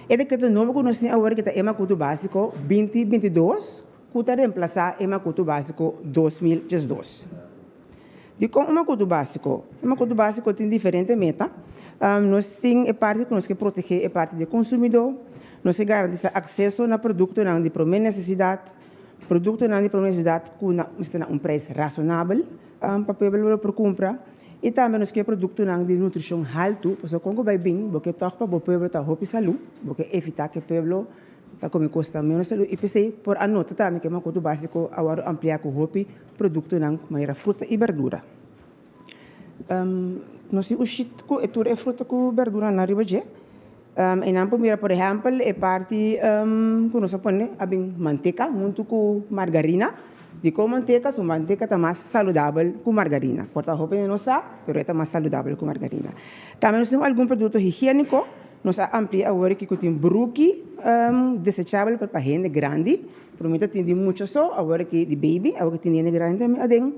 E dekreto nobo ku nos tin awor ku ta e Makutu Básiko 2022 ku ta remplasá e Makutu Básiko 2012. Dikon un makutu básiko? E makutu básiko tin diferente meta. Nos tin e parti ku nos ke protegé e parti di konsumidó, nos ke garantisá akseso na produktonan di promé nesesidat, produktonan di promé nesesidat ku na mester na un preis rasonabel pa pueblo lo por kumpra, i tambe nos ke produktonan di nutrishon haltu, pasobra kon ku bai bin bo ke tòg pa bo pueblo ta hopi salú, bo ke evitá ku e pueblo ta kome kos ta ménos salú i p'esei por anota tambe ku e makutu básiko a wòrdu ampliá ku hopi produktonan manera fruta i berdura. Nos tin un sheet ku e tur e fruta ku berduranan riba dje. Einan por mira por ehèmpel e parti ku nos a pone a bin manteka huntu ku margarina. Dikon manteka? Su manteka ta mas saludabel ku margarina. Por ta hopi hende no sa, pero e ta mas saludabel ku margarina. Tambe nos tin algun produkto higiéniko. Nos a amplia awor aki ku tin bruki desechabel pa hende grandi. Promé ta tin di mucha so, awor aki di baby, awor aki tin di hende grandi tambe aden.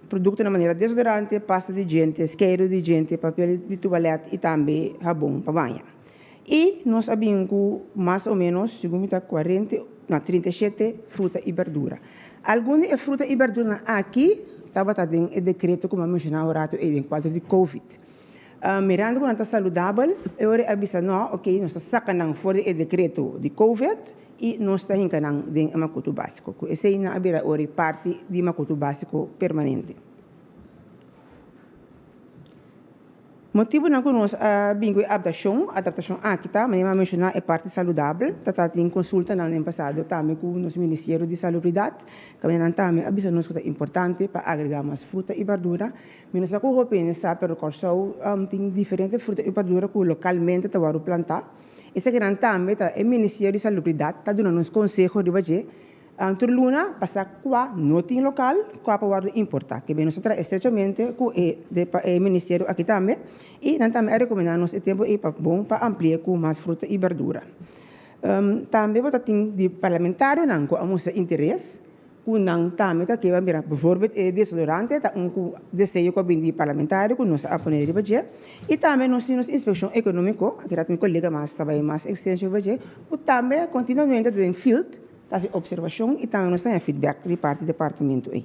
Produktonan manera desodorante, pasta di djente, skeiru di djente, papel di tualet i tambe habon pa baña. I nos a bin ku mas o ménos, segun mi ta kuarenta, no, 37 fruta i berdura. Algun di e fruta i berduranan aki tabata den e dekreto ku mi a menshoná un ratu ei den kuadro di covid. Mirando ku nan ta saludabel, e ora ei a bisa no, oke, nos ta saka nan for di e dekreto di covid i nos ta hinka nan den e makutu básiko. Ku esei nan a bira ora ei parti di makutu básiko permanente. Motibunan ku nos a bin ku e adaptashon, adaptashon aki ta, manera mi a menshoná e parti saludabel, ta ta tin konsultanan den pasado tambe ku nos Ministerio di Salubridat, kaminda nan tambe a bisa nos ku ta importante pa agregá mas fruta i bardura. Mi no sa ku hopi hende sa, pero Kòrsou tin diferente fruta i bardura ku lokalmente ta wòrdu plantá. Esakinan tambe ta e Ministerio di Salubridat ta duna nos konseho riba dje. Tur luna pasa kua no tin lokal, kua por wòrdu importá. Ke nos ta traha estrechamente ku e e ministerio aki tambe i nan tambe a rekomendá nos e tempu ei pa bon pa ampli'é ku mas fruta i berdura. Tambe bo ta tin di parlamentarionan ku a mustra interes ku nan tambe ta keba mira. Bivoorbeeld e desodorante ta un ku deseo ku a bini di parlamentario ku nos a pone riba dje. I tambe nos tin nos inspekshon ekonómiko, aki rat mi kolega mas ta bai mas ekstenso riba dje, ku tambe kontinuamente ta den field. Ta hasi observashon i tambe nos ta haña feedback di parti departamento ei.